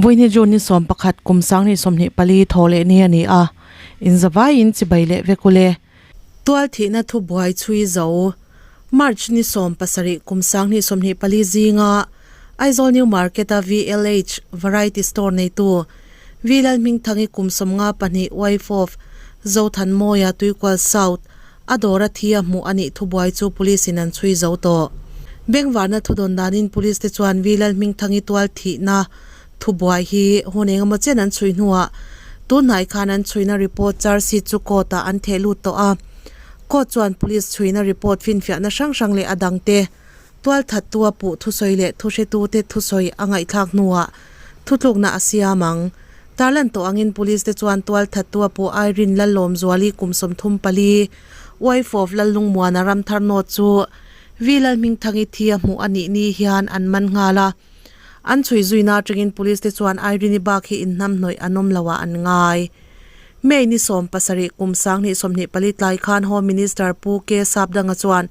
Vawiini June ni 11 kum 2024 thaw leh ni a ni a, inzavaiin chibai leh vek ule. Tual thihna thubuai chhui zo March ni 17 kum 2024 zinga Aizawl New Market-a VLH Variety Store neitu V Lalhmingthangi kum 52 wife of Zothanmawia Tuikual South a dawr a thi a hmuh a nih thubuai chu police in an chhui zo tawh. Bengvarna thudawn danin police te chuan V Lalhmingthangi tual thihna thubuai hi hun engemaw chen an chhui hnuah tunhnai khan an chhuina report charge sheet chu court ah an theh lut tawh a. Court chuan police chhuina report finfiahna hrang hrang leh a dangte tual thattu a puh thusawi leh thuhretute thusawi a ngaihthlak hnuah thutlukna a siam ang. Tarlan tawh angin police te chuan tual thattu a puh Irene Lallawmzuali kum 34, wife of Lallungmuana Ramthar North chu V Lalhmingthangi thi a hmuh a nih ni hian an man nghal a. An chhui zuina atangin police te chuan Irene-i bak hi inhnamhnawih an awm lo ah an ngai. May ni 17 kum 2024 tlai khan Home Minister Pu K Sapdanga chuan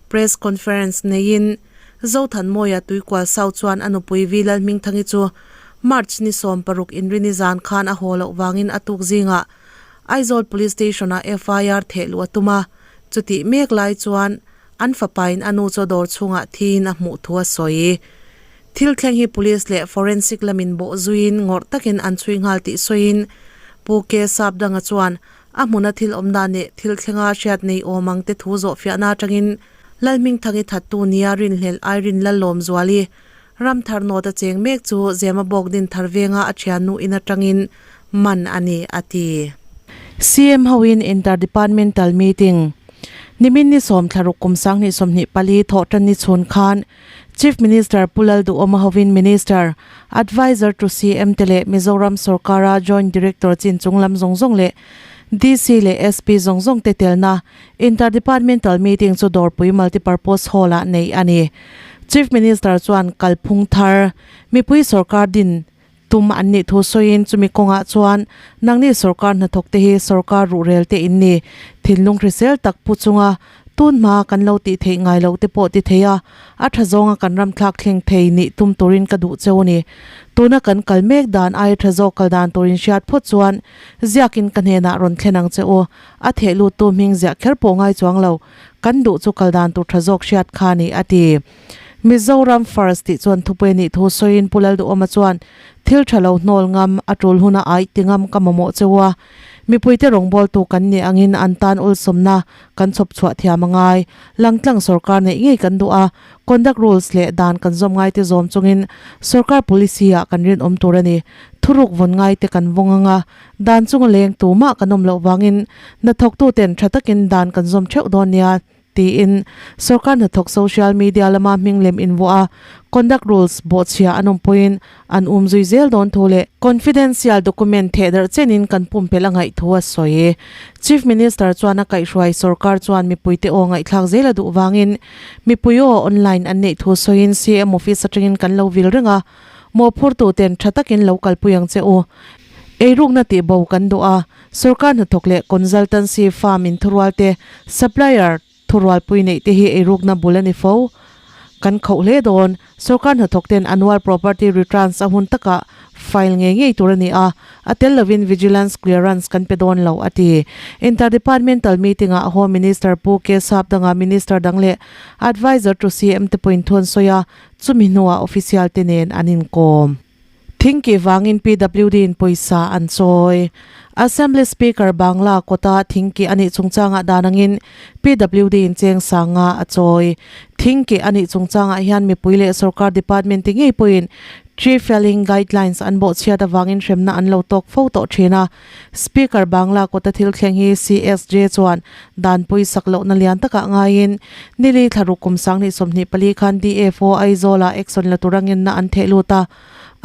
press conference neiin Zothanmawia Tuikual South chuan a nupui V Lalhmingthangi chu March ni 16 inrini zan khan a haw loh vangin a tuk zingah Aizawl Police Station-ah FIR theh luh a tum a, chutih mek lai chuan An fapain a nu chu dawr chhungah thiin a hmuh thu a sawi. Thil thleng hi Police leh Forensic lamin bawh zuiin ngawrh takin an chhui nghal tih sawiin Pu K Sapdanga chuan a hmuna thil awm dan leh thil thlenga hriat nei awm ang te thu zawhfiahna atangin Lalhmingthangi thattu nia rinhlelh Irene Lallawmzuali Ramthar North a cheng mek chu Zemabawk Dinthar venga a thiannu in atangin man a ni a ti. CM hoin Inter-Departmental Meeting Nimin ni 16 kum 2024 thawhtan ni chhun khan Chief Minister Pu Lalduhawma hovin Minister, Adviser to CM te leh Mizoram sorkara Joint Director chin chunglam zawng zawng leh DC leh SP zawng zawng te telna Inter-Departmental Meeting chu Dawrpui Multipurpose Hall-ah neih a ni. Chief Minister chuan kalphung thar mipui sorkar din Tum an nih thu sawiin chumi kawngah chuan nangni sorkar hnathawk te hi sorkar ruhrel te in ni. Thinlung hrisel tak pu chunga tun hma kan lo tih theih ngai loh te pawh ti thei a, a tha zawnga kan ram thlak thleng thei nih tum turin ka duh cheu a ni. Tuna kan kal mek dan aia tha zawk kal dan turin hriat phawt chuan ziakin ka hnenah rawn thlen ang che u. A theh luttu hming ziah kher pawh ngai chuang lo. Kan duh chu kal dan tur tha zawk hriat kha a ni, a ti. Mizoram First tih chuan thupui a nih thu sawiin Pu Lalduhawma chuan thil tha lo hnawl ngam, a tul huna aih ti ngam ka mamawh cheu a, mipuite rawngbawltu kan nih angin an tan awlsawmna kan chhawp chhuah thiam a ngai. Langtlang sorkar neih ngei kan duh a, conduct rules leh dan kan zawm ngaite zawm chungin sorkar policy ah kan rinawm tur a ni. Thuruk vawn ngaite kan vawng ang a, dan chunga leng tumah kan awm loh vangin hnathawktuten tha takin dan kan zawm theuh dawn nia. Tiin sorkar hnathawk social media lama hming lem invuah a, conduct rules bawhchhia an awmpuiin an um zui zel dawn thu leh confidential document thehdarh chenin kan pumpelh a ngaih thu a sawi. Chief Minister chuan a kaihhruai sorkar chuan mipuite aw ngaihthlak zel a duh vangin mipui aw online an neih thu sawiin CM office atangin kan lo vil reng a, mawhphurtu ten tha takin lo kalpui ang che u. Eirukna tihbo kan duh a, Sorkar hnathawk leh consultancy firm in thurual te, supplier thurualpui neih te hi eirukna bul a ni fo. Kan khauh hle dawn. Sorkar hnathawk ten annual property returns a hun takah file ngei ngei tur a ni a, a tel lovin vigilance clearance kan pe dawn lo, a ti. Inter-departmental meeting ah Home Minister Pu K Sapdanga, Minister dang leh Adviser to CM te pawhin thu an sawi a, chumi hnuah official te nen an inkawm. Thingkih vangin PWD in pawisa an chawi. Assembly Speaker Bangla kawta thingkih a nih chungchangah dan angin PWD in cheng sanga a chawi. Thingkih a nih chungchangah hian mipui leh sorkar department te ngei pawhin tree felling guidelines an bawhchhiat avangin hremna an lo tawk fo tawh thin a. Speaker Bangla kawta thil thleng hi CSJ chuan dan pawisak lohna lian takah ngaiin nili thlaruk kum 2024 khan DFO Aizawl-ah action la tura ngenna an theh lut a,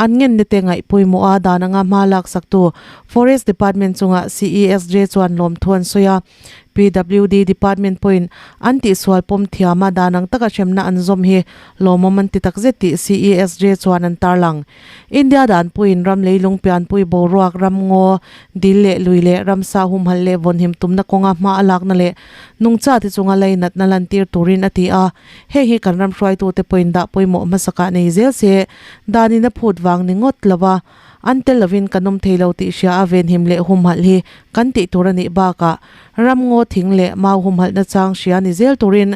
an ngenna te ngaih pawimawh a dan anga hma laksaktu Forest Department chungah CESJ chuan lawmthu an sawi a. PWD Department pawhin an tihsual pawm thiam a dan ang taka hremna an zawm hi lawmawm an ti takzet tih CESJ chuan an tarlang. India danpuiin ram leilung pianpui boruak, ramngaw, dil leh lui leh ramsa humhalh leh vawnhim tumna kawnga hma a lakna leh nungcha te chunga leinatna lantir turin a ti a. Heng hi kan ram hruaitute pawhin dah pawimawh hmasakah nei zel se, danin a phut vang ni ngawt lo a. An tel lovin kan awm thei lo tih hria a venhim leh humhalh hi kan tih tur a nih bakah ramngaw thing leh mau humhalh nachang hria ni zel turin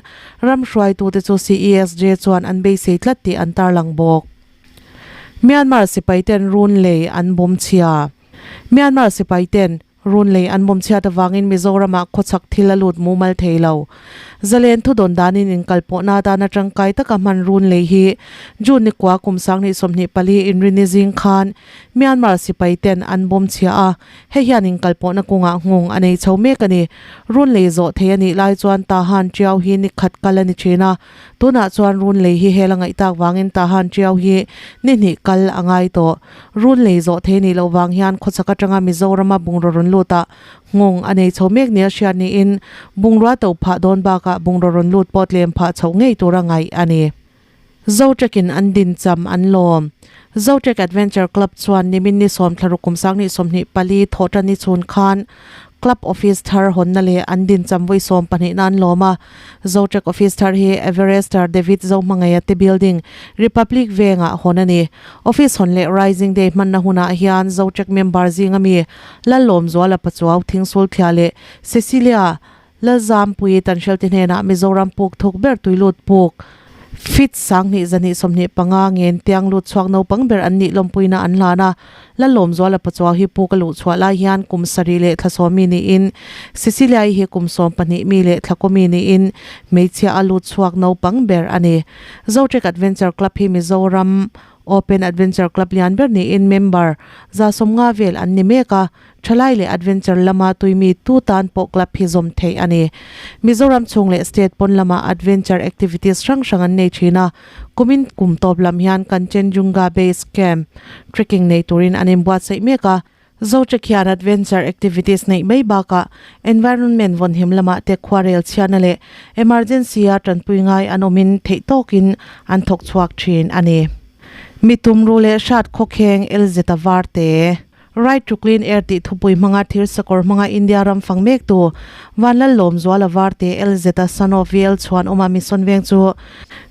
ram hruaitute chu CESJ chuan an beisei tlat tih an tarlang bawk. Myanmar sipaiten run lei an bawm chhia. Myanmar sipaiten Run lei an bawmchhiat avangin Mizoramah khawchhak thil a lut mumal thei lo. Zalen thudawn danin inkalpawhna atana tangkai taka hman run lei hi June nikua kum 2024 inrini zing khan Myanmar sipai ten an bawmchhia a, hei hian inkalpawhna kungah nghawng a nei chho mek a ni. Run lei zawh thei a nih lai chuan Tahan Tiau hi nikhat kal a ni thin a, tunah chuan run lei hi hel a ngaih tak vangin Tahan Tiau hi ni hnih kal a ngai tawh. Run lei zawh thei nih loh vang hian khawchhak atanga Mizorama bungraw rawn lut ah nghawng a nei chho mek nia hriat niin bungrua to phah dawn bakah bungraw rawn lut pawh tlem phah chhoh ngei tura ngaih a ni. Zotrek in an din cham an lawm. Zotrek Adventure Club chuan nimin ni sawmthlaruk kum 2024 thawhtan ni chhun khan Club office thar hawnna leh an din cham vawi 12 na an lawm a. Zotrek office thar hi Everester David Zohmangaia te building Republic Vengah hawn a ni. Office hawn leh Rising Day hmanna hunah hian Zotrek member zinga mi Lallawmzuala Pachuau Thingsulthliah leh Cecilia Lalzampuii Tanhrelte hnenah Mizoram puk thuk ber tuilut puk feet 2225 ngen tiang lut chhuak naupang ber an nih lawmpuina an hlan a. Lalawmzuala Pachuau hi puk a luh chhuah lai hian kum sarih leh thla sawm mi niin Cecilia-i hi kum 12 mi leh thla kaw mi niin hmeichhia a lut chhuak naupang ber a ni. Zotrek Adventure Club hi Mizoram Open Adventure Club lian ber niin member 150 vel an ni mek a, Thalai leh adventure lama tuimi tu tan pawh club hi zawm theih a ni. Mizoram chhung leh state pawn lama adventure activities hrang hrang an nei thin a, kumin kum tawp lam hian Kanchenjunga Base Camp trekking nei turin an inbuatsaih mek a. Zotrek hian adventure activities neih mai bakah environment vawnhim lamah te khuarel chhiatna leh emergency a tanpui ngai an awmin theih tawkin an thawk chhuak thin a ni. Mi tumruh leh hrat khawkheng LZ-a varte. Right to Clean Air tih thupui hmanga thir sakawr hmanga India ram fang mektu Vanlallawmzuala Varte LZ-a son of VL chhuan awma mission veng chu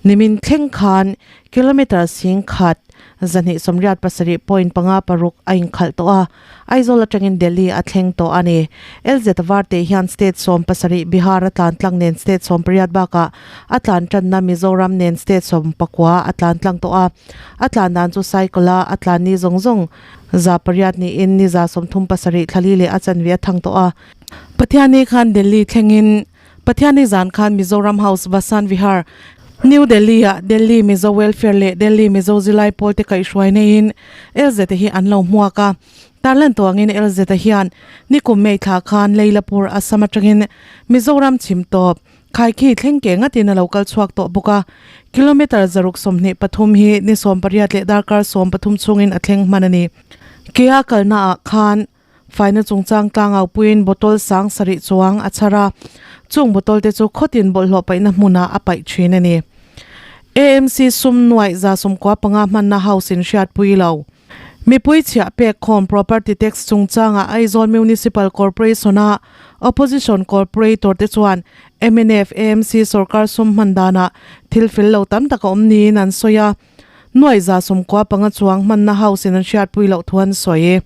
nimin thleng khan kilometre sing khat 287.56 a inkhalh tawh a, Aizawl atangin Delhi a thleng tawh a ni. LZ Varte hian state 17 Bihar a tlan tlang nen state 18 bakah a tlan tanna Mizoram nen state 19 a tlan tlang tawh a, a tlan dan chu cycle a a tlan ni zawng zawng 800 niin ni 37 thlali leh a chanve a thang tawh a. Pathianni khan Delhi thlengin Pathianni zan khan Mizoram House Vasant Vihar, New Delhi ah Delhi Mizo Welfare leh Delhi Mizo Zilai pawl te kaihhruai neiin LZ hi an lo hmuak a. Tarlan tuangin LZ hian nikum May thla khan Leilapur, Assam atangin Mizoram chhim tawp Khaikhi thleng ke ngatin a lo kal chhuak tawh bawk a, kilometre 123 hi ni 18 leh darkar 13 chhungin a thleng hman a ni. Kea kalnaah khan faina chungchang tlangau puiin bottle 7000 chuang a chhar a, chung bottle te chu khawtin bawlhhlawh paihna hmunah a paih thin a ni. AMC sum nuaih 95 hmanna house in hriatpui lo. Mipui chhiah pek khawm property tax chungchangah Aizawl Municipal Corporation-a Opposition Corporator te chuan mnf AMC sorkar sum hman danah thil fel lo tam tak a awm niin an sawi a, nuaih 95 chuang hmanna house in an hriatpui loh thu an sawi.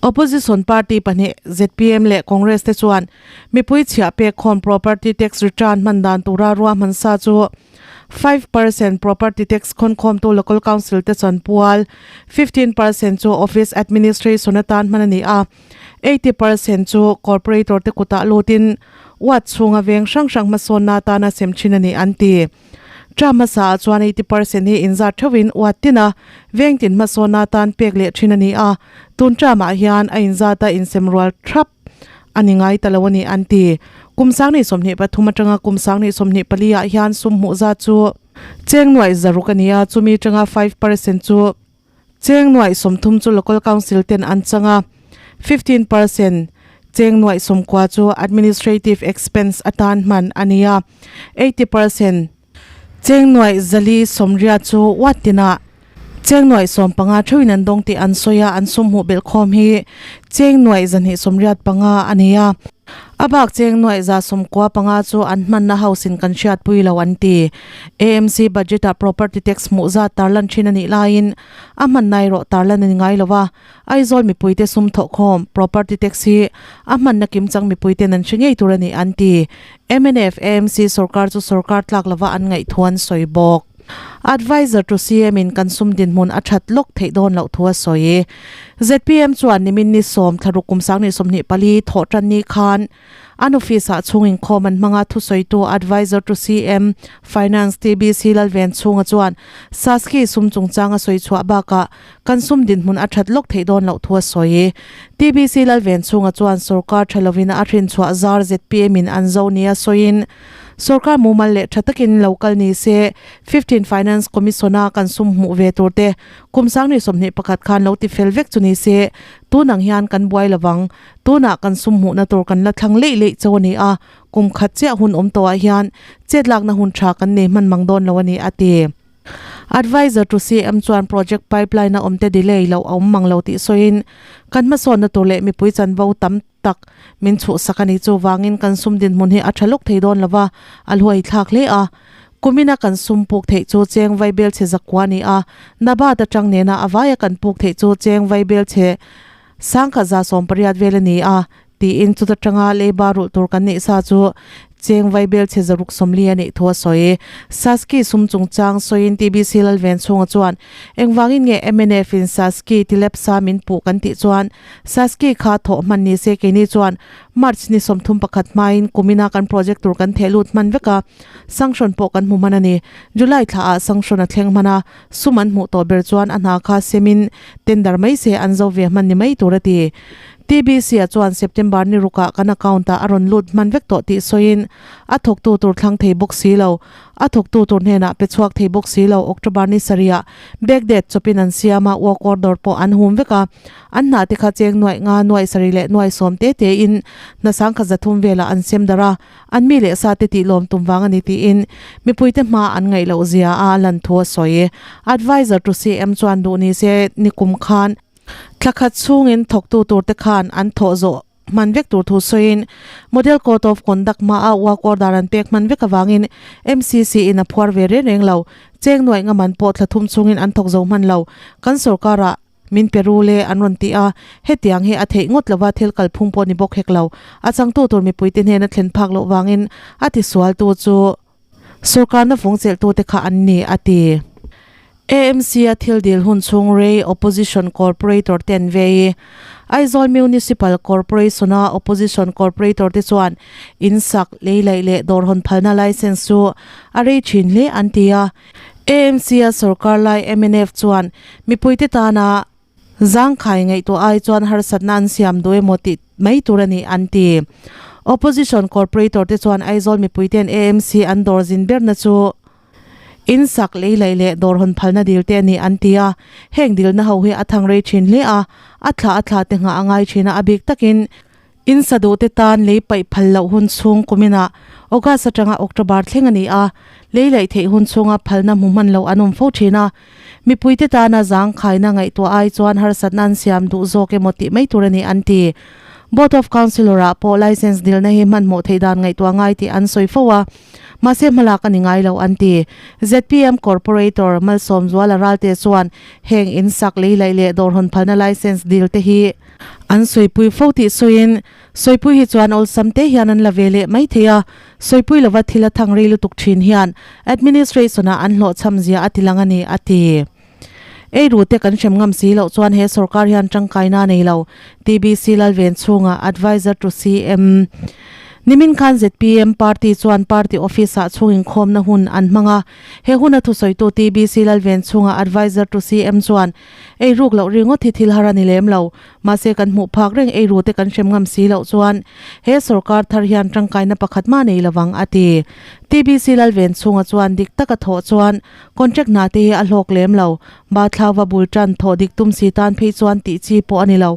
Opposition party pahnih zpm leh Congress te chuan mipui chhiah pek khawm property tax return hman dan tura ruahman sa chu 5% property tax khawnkhawmtu local council te chuan pual 15% chu office administration atan hman a ni a, 80% chu corporator te kutah lutin ward chhunga veng hrang hrang hmasawnna atana sem thin a ni an ti. Term hmasa ah chuan 80% hi inzat theuhin ward tina veng tin hmasawnna atan pek leh thin a ni a, tun term ah hian a inzata insem rual thap a ni ngai ta lo a ni an ti. Kum 2023 atanga kum 2024 ah hian sum hmuh zat chu cheng nuaih 600 a ni a, chumi atanga 5% chu cheng nuaih 30 chu local council ten an chang a, 15% cheng nuaih 90 chu administrative expense atan hman a ni a, 80% Cheng nuaih 480 chu uat tinah cheng nuaih 15 theuhin an dawng tih an sawi a, an sum hmuh belh khawm hi cheng nuaih 285 a ni a. A bak cheng nuaih 195 chu an hmanna house in kan hriatpui lo an ti. AMC budget ah property tax hmuh zat tarlan thin a nih laiin a hmanna erawh tarlan a ni ngai lo a. Aizawl mipuite sum thawhkhawm property tax hi a hmanna kimchang mipuiten an hre ngei tur a ni an ti. Mnf AMC sorkar chu sorkar tlak lova an ngaih thu an sawi bawk. Adviser to CM in kan sum dinhmun a that lawk theih dawn loh thu a sawi. Zpm chuan nimin ni sawm thlaruk kum 2024 thawh tan ni khan an office ah chhung inkhawm an hmanga thusawitu Adviser to CM Finance TBC Lalven chhunga chuan Saski sum chungchang a sawi chhuah bakah kan sum dinhmun a that lawk theih dawn loh thu a sawi. TBC Lalven chhunga chuan sorkar tha lovin a hrin chhuah zar zpm in an zo nia sawiin Sorkar mumal leh tha takin lo kal ni se, Fifteen Finance Commission-a kan sum hmuh ve tur te kum 2021 khan lo ti fel vek chu ni se, tun ang hian kan buai lovang. Tunah kan sum hmuhna tur kan la thlang leih leih cho a ni a, kum khat chiah hun awm tawhah hian chet lakna hun tha kan nei hman mang dawn lo a ni, a ti. Adviser to CM chuan project pipeline-a awmte delay loh a awm mang lo tih sawiin, kan hmasawnna tur leh mipui chanvo tam tak min chhuhsak a ni. Chuvangin kan sum dinhmun hi a tha lawk thei dawn lova, a hluai thlak hle a. Kumina kan sum puk theih chu cheng vaibel chhe zakua a ni a, Nabad atang nena a vaia kan puk theih chu cheng vaibel chhe 1180 vel a ni a, tiin chuta tanga leiba rulh tur kan neih sa chu cheng vaibel chhe 640 a nih thu a sawi. Saski sum chungchang sawiin TBC Lalven chhunga chuan engvangin nge mnf in Saski tilepsa min puh kan tih chuan Saski kha thawh hman ni se keini chuan March ni 31 hmain kumina kan project tur kan theh lut hman vek a, sanction pawh kan hmu hman a ni. July thla ah sanction a thleng hman a, sum an hmuh tawh ber chuan a hna kha semin tender mai se an zo ve hman ni mai tur a ti. TBC ah chuan September ni rukah kan account ah a rawn lut hman vek tawh tih sawiin a thawktu tur thlang thei bawk si lo. A thawktu tur hnenah pe chhuak thei bawk si lo. October ni sarih ah backdate chawpin an siam a, work order pawh an hum vek a. An hna te kha cheng nuaih nga, nuaih sarih leh nuaih sawm te te in hna 1300 velah an sem darh a, an mi leh sa te tih lawm tum vang a ni tiin mipuite hma an ngaih loh zia a lan thu a sawi. Adviser to CM chuan duh ni se nikum khan thla khat chhungin thawktu tur te khan an thawh zawh hman vek tur thu sawiin Model Code of Conduct hmaah work order an pek hman vek avangin MCC in a phuar ve reng reng lo. Cheng nuaih nga man pawh thla thum chhungin an thawk zo hman lo. Kan sorkarah min pe ru le an rawn ti a, hetiang hi a theih ngawt lova thil kalphung pawh ni bawk hek lo. A changtu tur mipuite hnena thlen phak loh vangin a tisualtu chu sorkarna vung chelhtute kha an ni, a ti. AMC a thil dil hun chhung rei Opposition Corporator te an vei. Aizawl Municipal Corporation-a Opposition Corporator te chuan in sak, lei laih leh dawr hawn phalna licence chu a rei thin hle an ti a. AMC a sorkar lai mnf chuan mipuite tana zangkhai ngaihtuah ai chuan harsatna an siam duh emaw tih mai tur a ni an ti. Opposition Corporator te chuan Aizawl mipuite'n AMC an dawr zin berna chu in sak lei laih leh dawr hawn phalna dil te a ni an ti a. Heng dilna ho hi a thang rei thin hle a, a thla a thla te nghah a ngai thin a, a bik takin In sa duhte tan lei paih phal loh hun chhung kuminah August atanga October thleng a ni a, lei laih theih hun chhunga phalna hmu hman loh an awm fo thin a. Mipuite tana zangkhaina ngaihtuah ai chuan harsatna an siam duh zawk emaw tih mai tur a ni an ti. Board of Councillor-ah pawh licence dilna hi hmanhmawh theih dan ngaihtuah ngai tih an sawi fo a, mahse hmalak a ni ngai lo an ti. Zpm Corporator Malsawmzuala Ralte chuan heng in sak lei laih leh dawr hawn phalna licence dil te hi An sawipui fo tih sawiin, sawipui hi chuan awlsam te hian an la ve leh mai thei a, sawipui lova thil a thang rei lutuk thin hian administration-ah an hlawhchham zia a ti lang a ni, a ti. Eiru te kan hrem ngam si loh chuan he sorkar hian tangkaina a nei lo, TBC Lalven chhunga Adviser to CM Nimin khan zpm party chuan party office-ah chhung inkhawmna hun an hmang a, he huna thusawitu TBC Lalven chhunga Adviser to CM chuan Ei ruk loh ringawt hi thil har a ni lem lo. Mahse kan hmuh phak reng ei rute kan hrem ngam si loh chuan he sorkar thar hian tangkaina pakhat mah nei lovang a ti. TBC Lalven chhunga chuan dik taka thawh chuan contract hna te hi a hlawk lem lo. Bathlauva bul tan thawh dik tum si tan phei chuan tih chi pawh a ni lo.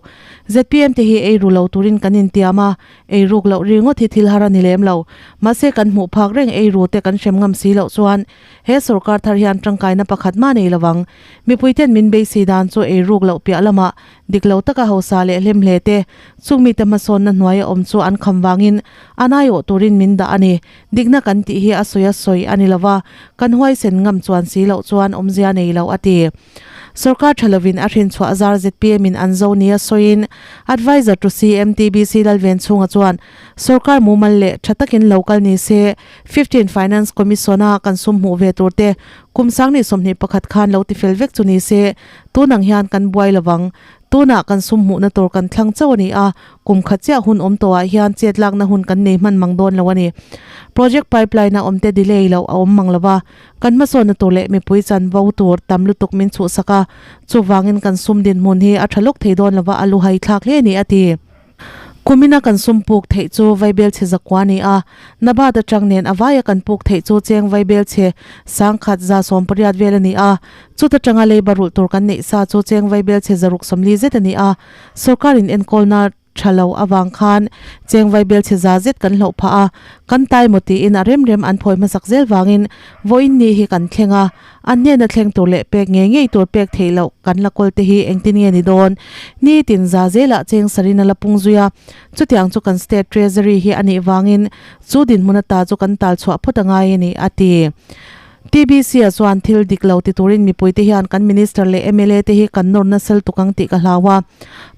Zpm te hi ei ru lo turin kan intiam a, Ei ruk loh ringawt hi thil har a ni lem lo. Mahse kan hmuh phak reng ei rute kan hrem ngam si loh chuan he sorkar thar hian tangkaina pakhat mah nei lovang. Mipuiten min beisei dan chu ei ruk loh piah lamah Dik lo taka hausa leh hlim hle te, chung mite hmasawnna hnuaia awm chu an kham vangin an aiawh turin min dah a ni. Dikna kan tih hi a sawi a sawi a ni lova, kan huaisen ngam chuan si loh chuan awmzia nei lo a ti. Sorkar tha lovin a hrinchhuah zar zpm in an zo nia sawiin Adviser to CM TBC Lalvenchhunga chuan sorkar mumal leh tha takin lo kal ni se 15 Finance Commission a kan sum hmuh ve tur te kum sang ni 21 khan lo tifel vek chu ni se tunang hian kan buai lovang. Tunah kan sum hmuhna tur kan thlang chauh a ni a, kum khat chiah hun awm tawhah hian chet lakna hun kan nei hman mang dawn lo a ni. Project pipeline a awmte delay loh a awm mang lo va, kan hmasawnna tur leh mipui chanvo tur tam lutuk min chhuhsak a, chuvangin kan sum dinhmun hi a tha lawk thei dawn lo va, a luhai thlak hle a ni, a ti. Kumina kan sum puk theih chu vaibel chhe zakua a ni a, Nabad atang nen a vaia kan puk theih chu cheng vaibel chhe sangkhat 180 vel a ni a, chuta tanga leiba rulh tur kan neih sa chu cheng vaibel chhe 640 zet a ni a, sorkarin enkawlna tha lo avang khan cheng vaibel chhe za zet kan hloh phah a, kan tai maw tiin a rem rem an phawi hmasak zel vangin vawiin ni hi kan thleng a. An hnena thleng tur leh pek ngei ngei tur pek theih loh kan la kawl te hi engtin nge ni dawn? Ni tin za zelah cheng sarin a la pung zui a, chutiang chu kan State Treasury hi a nih vangin chu dinhmun ata chu kan tal chhuah phawt a ngai a ni, a ti. TBC-a chuan thil dik lo ti turin mipuite hian kan Minister leh mla te hi kan nawr nasal tuk ang tih ka hlau a,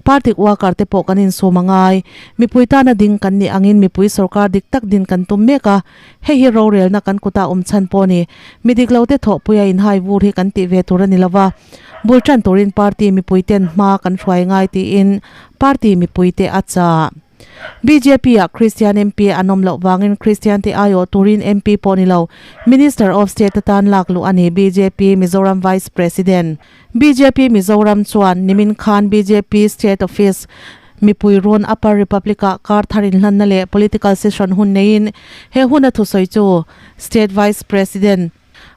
Party worker te pawh kan insum a ngai. Mipui tana ding kan nih angin mipui sorkar dik tak din kan tum mek a, Hei hi rorelna kan kuta awm chhan pawh a ni. Mi dik lote thawhpuia inhai vur hi kan tih ve tur a ni lova, bul tan turin party mipuiten hma kan hruai ngai tiin party mipuite a chah. BJP-ah Kristian MP an awm loh vangin Kristiante aiawh turin MP pawh ni lo, Minister of State atan lak luh a ni bjp Mizoram Vice President. Bjp Mizoram chuan nimin khan bjp State Office Mipui rawn Upper Republic-ah kar thar inhlanna leh political session hun neiin he huna thusawi chu State Vice President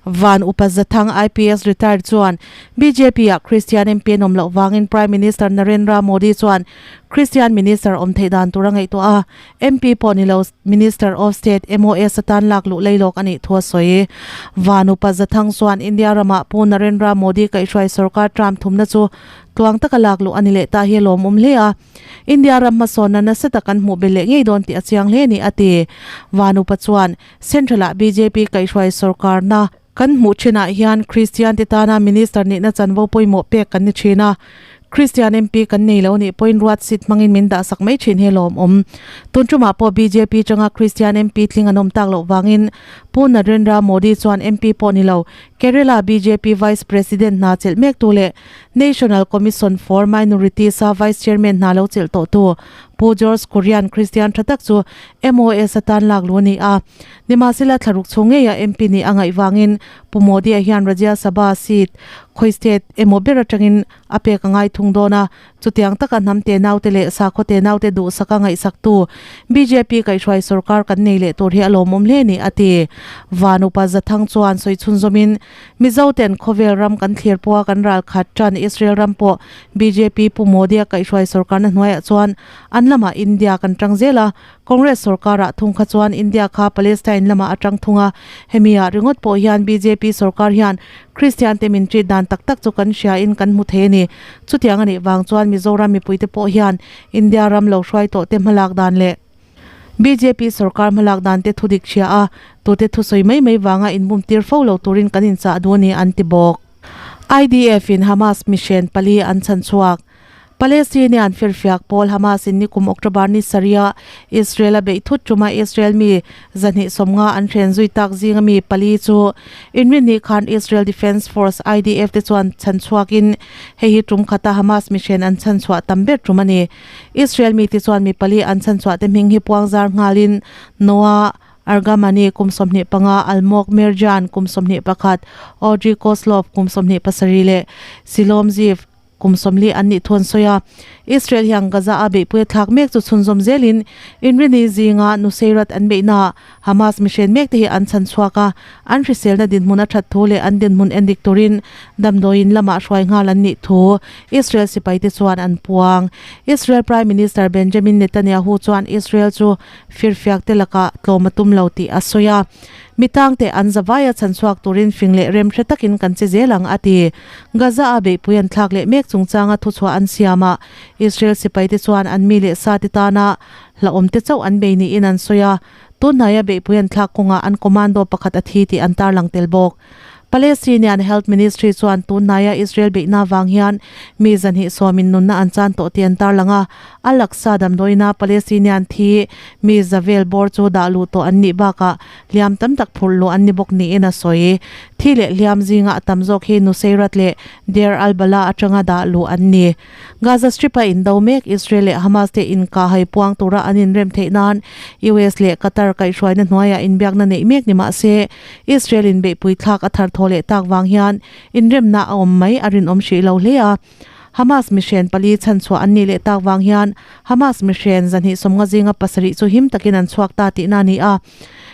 Van Upa Zathang IPS retired chuan BJP-ah Christian MP an awm loh vangin Prime Minister Narendra Modi chuan Christian Minister awm theih dan tur a ngaihtuah a, MP pawh ni lo Minister of State, MOS, atan lak luh leilawk a nih thu a sawi. Van Upa Zathang chuan India ramah Pu Narendra Modi kaihhruai sorkar term thumna chu Tluang taka lak luh a ni leh ta hi a lawmawm hle a, India ram hmasawnna nasa tak an hmuh belh leh ngei dawn tih a chiang hle a ni, a ti. Vanupa chuan, Central-ah bjp kaihhruai sorkarna kan hmuh thinah hian Kristian te tana Minister nihna chanvo pawimawh pek kan ni thin a, Kristian MP kan nei lo nih pawhin ruat seat hmangin min dahsak mai thin hi a lawmawm. Tun tumah pawh bjp tanga Kristian MP tling an awm tak loh vangin Pu Narendra Modi chuan MP pawh ni lo, Kerala bjp Vice President hna chelh mektu leh National Commission for Minorities-a Vice Chairman hna lo chelh tawhtu Pu George Kurian Kristian tha tak chu MOS atan lak luh a ni a. Nimahsela thlaruk chhung ngeia MP nih a ngaih vangin Pu Modi-a hian Rajya Sabha seat khawi state emaw ber atangin a pek a ngai thung dawn a. Chutiang taka hnam te naute leh sakhaw te naute duhsaka ngaihsaktu bjp kaihhruai sorkar kan nei leh tur hi a lawmawm hle a ni, a ti. Van Upa Zathang chuan sawi chhunzawmin Mizo ten khawvel ram kan thlir pawha kan ral khat tan Israel ram pawh bjp Pu Modi-a kaihhruai sorkarna hnuaiah chuan an lamah India kan tang zel a, Congress sorkarah thung kha chuan India kha Palestine lamah a tang thung a, hemi ah ringawt pawh hian bjp sorkar hian Christian te min treat dan tak tak chu kan hria in kan hmu thei a ni. Chutiang a nih vang chuan Mizoram mipuite pawh hian India ram lo hruai tawh te hmalak dan leh Bjp sorkar hmalak dan te thudik hria a, tute thusawi mai mai vanga inbum tir fo lo turin kan inchah duh a ni an ti bawk. IDF in Hamas mission pali an chhan chhuak. Palestinian firfiak pawl Hamas in nikum October ni sarih-ah Israel a beih thut tuma Israel mi 250 an hren zui tak zinga mi pali chu inrinni khan Israel Defense Force, IDF, te chuan chhan chhuakin hei hi tum khata Hamas mi hren an chhan chhuah tam ber tum a ni. Israel mite chuan mi pali an chhan chhuah te hming hi puang zar nghalin Noa Argamani kum 25, Almog Mirjan kum 21, Audrey Koslov kum 27 leh Silom Ziv Kum 40 an nih thu an sawi a, Israel hian Gaza a beihpui a thlak mek chu chhunzawm zelin Inrini zinga Nuseirat an beihnaah Hamas mihren mek te hi an chhan chhuak a, an hriselna dinhmun a that thu leh an dinhmun endik turin damdawiin lamah hruai nghal an nih thu Israel sipaite chuan an puang. Israel Prime Minister Benjamin Netanyahu chuan Israel chu firfiak te lakah tlawm a tum lo tih a sawi a. Mitangte an zavaia chhanchhuak turin fing leh rem hre takin kan che zel ang, a ti. Gaza-a beihpui an thlak leh mek chungchanga thuchhuah an siam a, Israel sipaite chuan an mi leh sate tana hlauhawmte chauh an bei niin an sawi a, tunhnaia beihpui an thlak kawngah an commando pakhat a thi tih an tarlang tel bawk. Palestinian Health Ministry chuan tunhnaia Israel beihna vang hian mi zahnih sawmin nunna an chan tawh tih an tarlang a, Al-Aqsa damdawiina Palestinian thi mi za vel bawr chu dah luh tawh an nih bakah hliam tam tak phurh luh an ni bawk niin a sawi. Thi leh hliam zinga a tam zawk hi Nuseirat leh Deir al-Balah atanga dah luh an ni. Gaza Strip-a indo mek Israel leh Hamas te inkahhai puang tura an inrem theih nan US leh Qatar kaihhruaina hnuaiah inbiakna neih mek ni mah se, Israel in beihpui thlak a thar thaw leh tak vang hian inremna a awm mai a rinawm hrih lo hle a. Hamas mihren pali chhanchhuah an nih leh tak vang hian Hamas mihren zahnih sawmnga zinga pasarih chu him takin an chhuak ta tihna a ni a.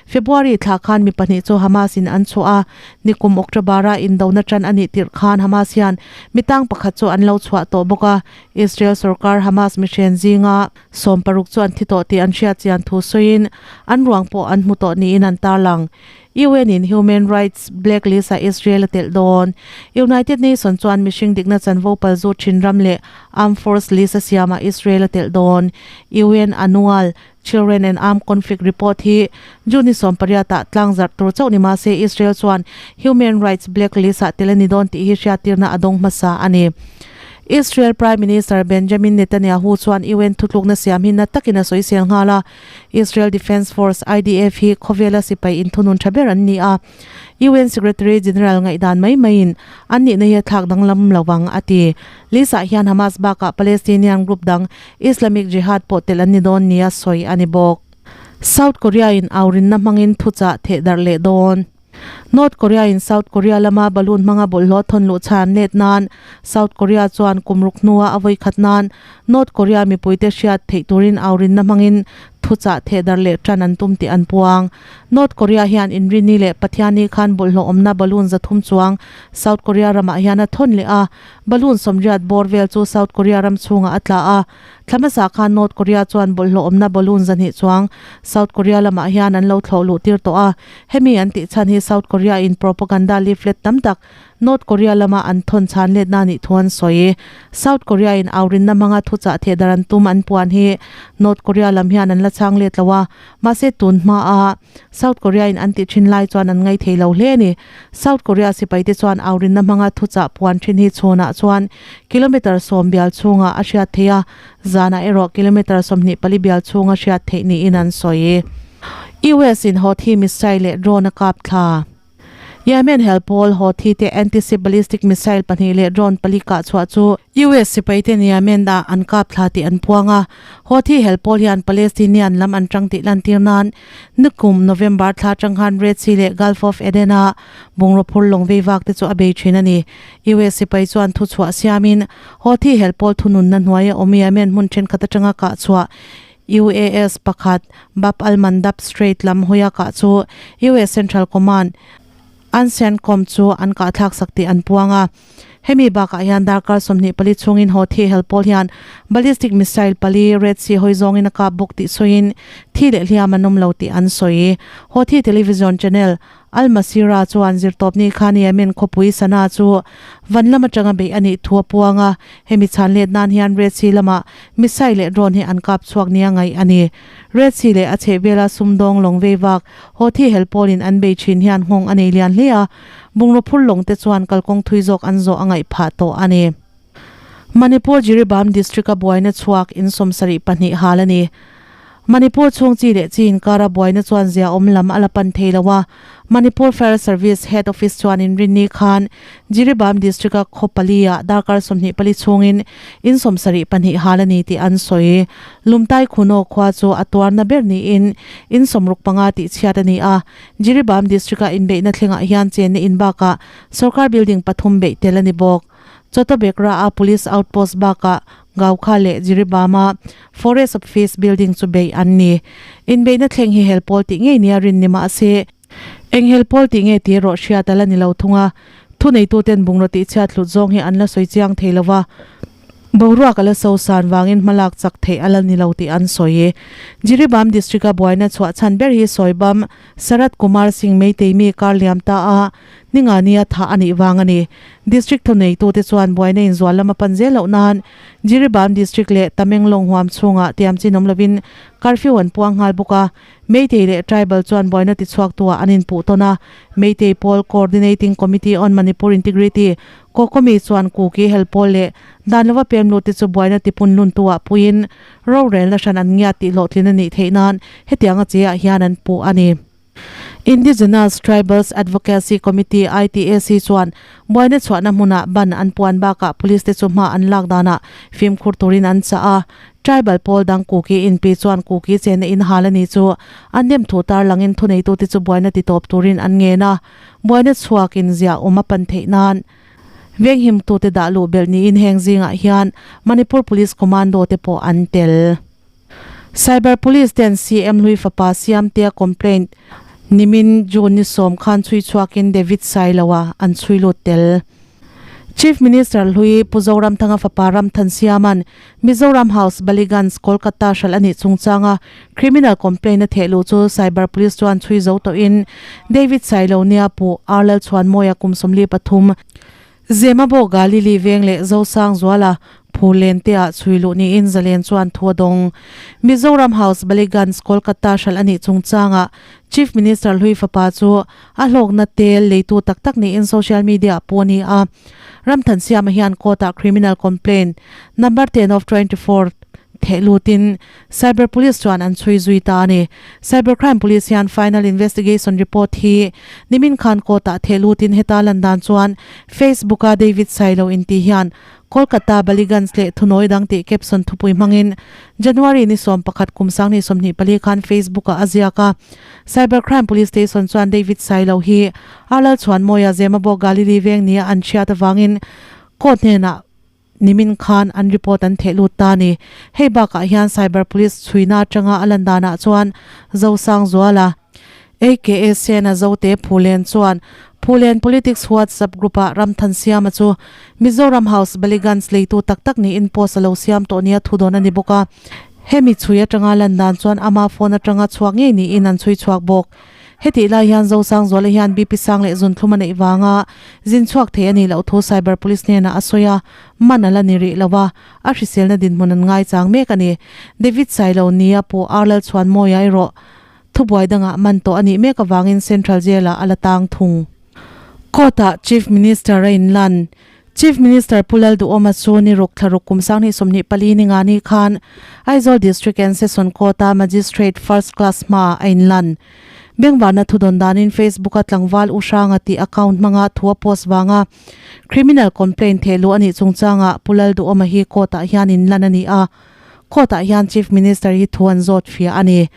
February thla khan mi pahnih chu Hamas in an chhuah a, nikum October-a indona tan a nih tirh khan Hamas hian mi tang pakhat chu an lo chhuah tawh bawk a. Israel sorkar Hamas mihren zinga sawm paruk chu an thi tawh tih an hriat chian thu sawiin an ruang pawh an hmu tawh niin an tarlang. UN in Human Rights Blacklist-ah Israel a telh dawn. United Nation chuan mihring dikna chanvo palzut thin ram leh Armed Force list a siamah Israel a telh dawn. UN Annual Children and Armed Conflict Report hi June ni sawmpariatah tlangzarh tur chauh ni mahse Israel chuan Human Rights Blacklist-ah tel a ni dawn tih hi hriattirna a dawng hmasa a ni. Israel Prime Minister Benjamin Netanyahu chuan UN thutlukna siam hi na takin a sawisel nghal a, Israel Defense Force, IDF, hi khawvela sipai inthunun tha ber an ni a, UN Secretary General ngaihdan mai maiin an nihna hi a thlak danglam lo vang, a ti. List-ah hian Hamas bakah Palestinian group dang Islamic Jihad pawh telh an ni dawn nia sawi a ni bawk. South Korea-in aurinna hmangin thuchah theh darh leh dawn. North Korea-in South Korea lama balloon hmanga bawlhhlawh thawn luh chhan let nan South Korea chuan kum ruk hnua a vawi khat nan North Korea mipuite hriat theih turin aurinna hmangin thuchah theh darh leh tan an tum tih an puang. North Korea hian Inrini leh Pathiani khan bawlhhlawh awmna balloon zathum chuang South Korea ramah hian a thawn leh a, Balloon sawmriat bawr vel chu South Korea ram chhungah a tla a, thla hmasa khan North Korea chuan bawlhhlawh awmna balloon zahnih chuang South Korea lamah hian an lo thlawh luh tir tawh a, hemi an tih chhan hi South Korea in propaganda leaflet tam tak North Korea lama an thawn chhan letna nih thu an sawi. South Korea in aurinna hmanga thuchah theh dar an tum an puan hi North Korea lam hian an la chhang let lo a, mahse tun hmaa South Korea in an tih thin lai chuan an ngaithei lo hle a ni. South Korea sipaite chuan aurinna hmanga thuchah puan thin hi chhunah chuan kilometre sawm bial chhungah a hriat theih a, zanah erawh kilometre 24 bial chhunga hriat theih niin an sawi. US in Houthi missile leh drone a kap thla. Yemen hel pawl Houthi te anti-ship ballistic missile pahnih leh drone pali kah chhuah chu US sipaiten Yemen ah an kap thla tih an puang a, Houthi hel pawl hian Palestinian lam an tang tih lantir nan Nikum November thla atang khan Red Sea leh Gulf of Aden-a bungraw phur lawng vei vak te chu a bei thin a ni. US sipai chuan thuchhuah siamin Houthi hel pawl thununna hnuaia awm Yemen hmun thenkhat atanga kah chhuah UAS pakhat Bab al-Mandab Strait lam hawia kah chu US Central Command An CENTCOM chu an kahthlak sak tih an puang a. Hemi bakah hian darkar 24 chhungin Houthi hel pawl hian ballistic missile pali Red Sea hawi zawngin a kap bawk tih sawiin thi leh hliam an awm lo tih an sawi. Houthi television channel Al Masirah chuan zirtawpni khan Yemen khawpui Sanaa chu van lam atanga beih a nih thu a puang a. Hemi chhan let nan hian Red Sea lamah missile leh drone hi an kap chhuak nia ngaih a ni. Red Sea leh a chhehvela sumdawng lawng vei vak Houthi hel pawlin an bei thin hian nghawng a nei lian hle a, bungraw phur lawng te chuan kalkawng thui zawk an zawh a ngaih phah tawh a ni. Manipur Jiribam District-a buaina chhuak in 72 hal a ni. Manipur chhung chi leh chi inkara buaina chuan zia awm lam a la pan thei lo a, Manipur Fire Service Head Office chuan inrinni khan Jiribam District-a khaw pali-ah darkar 24 chhungin in 72 hal a ni tih an sawi. Lumtai Khuno khua chu a tuarna ber niin in 65 tih chhiat a ni a. Jiribam District-a inbeihna thlengah hian chenna in bakah sorkar building pathum beih tel a ni bawk. Chotobekra-a Police Outpost bakah Gaukha leh Jiribam-a Forest Office building chu beih an ni. Inbeihna thleng hi hel pawl tih ngei nia rin ni mah se, eng hel pawl tih nge tih erawh hriat a la ni lo thung a. Thuneituten bungraw tihchhiat hlut zawng hi an la sawi chiang thei lo va. Boruak a la so san vangin hmalak chak theih a la ni lo tih an sawi. Jiribam District-a buaina chhuah chhan ber hi Sawibam Sarath Kumar Singh Meitei mi kar liam ta a, ningania thah a nih vang a ni. District thuneitute chuan buaina inzual lama pan zel loh nan Jiribam District leh Tamenglong huam chhungah tiamchin awm lovin curfew an puang nghal bawk a. Meitei leh Tribal chuan buaina tichhuaktuah an inpuh tawn a, Meitei pawl Coordinating Committee on Manipur Integrity, Kokomi, chuan Kuki hel pawl leh dan lova pem lut te chu buaina tipun luntuah puiin rorelna hran an ngiat tih hlawhtlin a nih theih nan hetianga che ah hian an puh a ni. Indigenous Tribals Advocacy Committee, ITAC, chuan buaina chhuahna hmunah ban an puan bakah police te chu hma an lak danah fimkhur turin an chah a. Tribal pawl dang Kuki inpi chuan Kuki chenna in hal a ni chu an nem thu tarlangin thuneitute chu buaina titawp turin an ngen a, buaina chhuakin ziah awm a pan theih nan venghimtute dah luh belh niin heng zingah hian Manipur Police Commando te pawh an tel. Cyber Police ten CM hlui fapa Siamtea complaint nimin June ni sawm khan chhui chhuakin David Sailoa an chhui lut tel. Chief Minister hlui Pu Zoramthanga fapa Ramthansiama'n Mizoram House, Ballygunge, Kolkata hralh a nih chungchanga criminal complaint a theh luh chu Cyber Police chuan chhui zo tawhin David Sailo nia Pu R Lalchhuanmawia kum 43, Zemabawk Galili veng leh Zosangzuala Phurlen te ah chhui luh niin Zalen chuan thu a dawng. Mizoram House, Ballygunge, Kolkata hralh a nih chungchanga Chief Minister hlui fapa chu A hlawkna tel leitu tak tak niin social media ah pawh a ni a. Ramthansiama hian court ah criminal complaint number 10 of 24 theh lutin Cyber Police chuan an chhui zui ta a ni. Cyber Crime Police hian final investigation report hi nimin khan court ah theh lutin heta lan dan chuan Facebook a David Sailo inti hian Kolkata Ballygunge leh thunawi dang tih caption thupui hmangin January ni 11 kum 2024 khan Facebook ah a ziak a. Cyber Crime Police Station chuan David Sailo hi a Lalchhuanmawia Zemabawk Galili veng nia an hriat avangin court hnenah nimin khan an report an theh lut ta a ni. Hei bakah hian Cyber Police chhuina atanga a lan danah chuan Zosangzuala, aka Sena Zote Phulen chuan Phulen Politics WhatsApp group-ah Ramthansiama chu Mizoram House Ballygunge leitu tak tak niin post a lo siam tawh nia thu dawn a ni bawk a. Hemi chhui atanga lan dan chuan ama phone atanga chhuak ngei niin an chhui chhuak bawk. Hetih lai hian Zosangzuala hian BP sang leh zunthlum a neih vanga zin chhuak thei a nih loh thu Cyber Police hnenah a sawi a, man a la ni rih lo a, a hriselna dinhmun an ngaichang mek a ni. David Sailo nia pawh Ar Lalchhuanmawia erawh thubuai dangah man tawh a nih mek avangin Central Jail-ah a la tang thung. Court-ah Chief Minister a inlan. Chief Minister Pu Lalduhawma chu ni ruk thla ruk kum 2024 ni nga ni khan Aizawl District and Session Court-a Magistrate First Class hmaah a inlan. Bengvarna thudawn danin Facebook-a tlangval U Hranga tih account hmanga thu a post vanga criminal complaint thehluh a nih chungchangah Pu Lalduhawma hi court-ah hian inlan a ni a. Court-ah hian Chief Minister hi thu an zawt fiah a ni.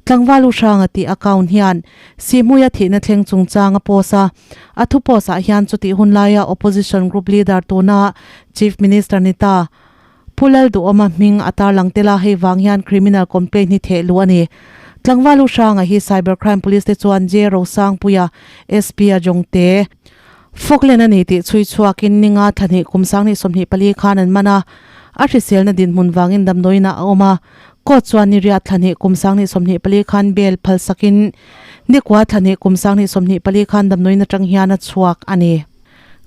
Tlangval U Hranga tih account hian Sihhmuia thihna thleng chungchang a post a, a thu post-ah hian chutih hun laia Opposition Group Leader tuna Chief Minister ni ta Pu Lalduhawma hming a tarlang tel a, hei vang hian criminal complaint hi theh luh a ni. Tlangval U Hranga hi Cyber Crime Police te chuan J Rosangpuia, SP a Jongte, Falkland a ni tih chhui chhuakin ninga thlahnih kum 2024 khan an man a, a hriselna dinhmun vangin damdawiinah a awm a. Court chuan ni riat thlahnih kum 2024 khan bail phalsakin nikua thlahnih kum 2024 khan damdawiin atang hian a chhuak a ni.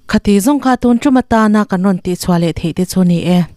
Khati zawng kha tun tum atana kan rawn tihchhuah leh theih te chu ni e.